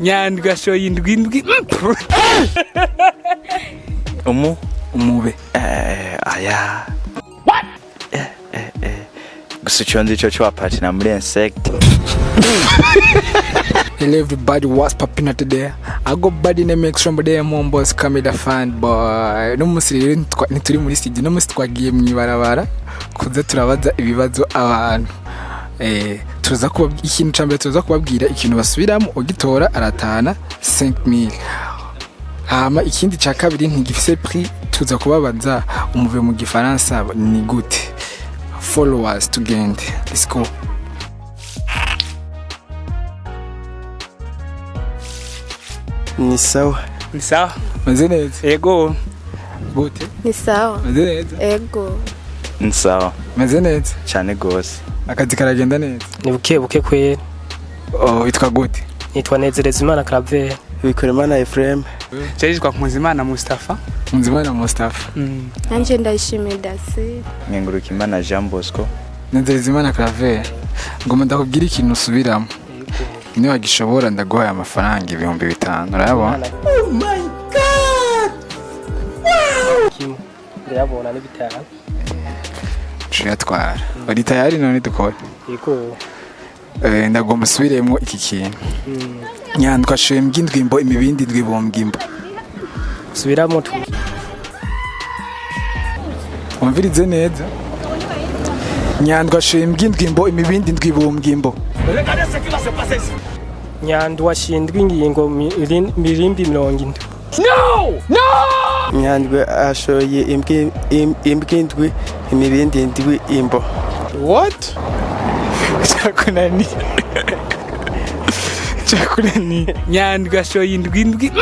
Nyandwi ashoye indwi indwi. Umu Umube. Aya, gusa ico nzi co wapatina muri insect. Hello everybody, what's popping out today? I go body name X from there, Mombos Kamida fan boy. No musi rero ntituri muri studio, no musi twagiye mwibarabara kuza turabaza ibibazo abantu. Tuza kuba ikintu cambere tuza kubabwira ikintu basubiramo, ugitora aratana 5000. Hama ikindi ca kabiri ntigifise prix, tuza kubabaza umuve mu gifaransa ni gute. Followers, tugende. Let's go. Ni sawa. Ni sawa. Meze neza. Ego. Gute? Ni sawa. Meze neza. Ego. Ni sawa. Meze neza. Cane gose. Akazi karagenda neza. Ni buke buke kwera. Oh, witwa gute? Nitwa Nezereza Imana Claver. Bikorimana Ephraim. Jerijwa Nkunzimana Mustafa. Nkunzimana Mustafa. Nanje ndayishimiye Dasi. Nkengurukimana Jean Bosco. Nezerezimana Claver. Ngoma ndakubwira ikintu usubiramo. Niba wagishobora ndaguhaye amafaranga 5000, urayabona? Kimwe ndayabona ni 5. Tuyatwara. Uri tayari none dukore? Yego. Ndagomba usubiremo iki kintu. Nyandwi ashoye imbwa indwi imbo imibindi indwi ibumbwa imbo. Subiramo tu. Wumvirize neza. Nyandwi ashoye imbwa indwi imbo imibindi indwi ibumbwa imbo. Nyandwi ashindwa ingingo mirimbi 70. Nyandwi ashoye imbwa indwi imibindi indwi imbo. Cyakunaniye. Cyakunaniye. Nyandwi ashoye indwi indwi.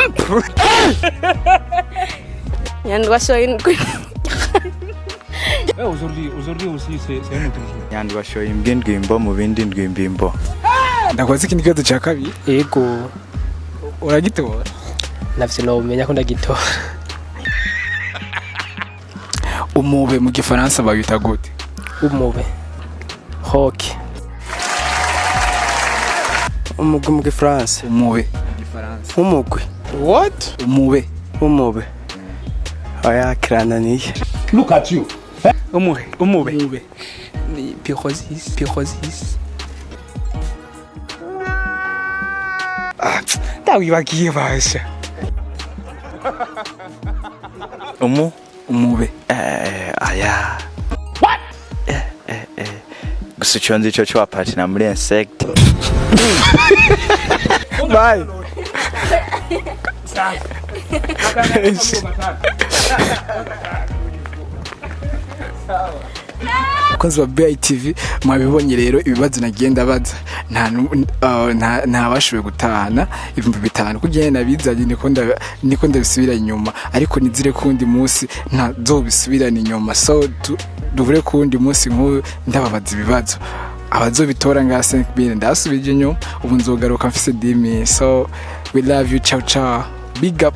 Nyandwi ashoye indwi. Nyandwi ashoye imbwa indwi imbo mu bindi indwi imbimbo. Ndakubaza ikindi kibazo cya kabiri. Yego. Uragitora? Navyo nomenya ko ndagitora. Umube mu gifaransa bawita gute? Umube. Hoke. Umugwi mu gifaransa. Umube mu gifaransa. Umugwi. Umube. Umube. Oya, kirananiye. Umuhe. Umube. Umube. Ni pyrosis, pyrosis. Ah, ndawibagiye basha. Umu Umube. Aya, gusa ico nzi co wapatina muri insect. Bye. Abakunzi ba BITV, mwabibonye rero ibibazo nagiye ndabaza, nta bashoboye gutahana 5000 kugira nabizanye, niko ndabisubira inyuma, ariko nizire ko undi munsi ntazobisubirana inyuma. So duhure ku wundi munsi nk'uyu ndababaza ibibazo, abazobitora nga 5000 ndasubije inyuma, ubu nzogaruka mfise 10000. So we love you, ciao ciao, big up.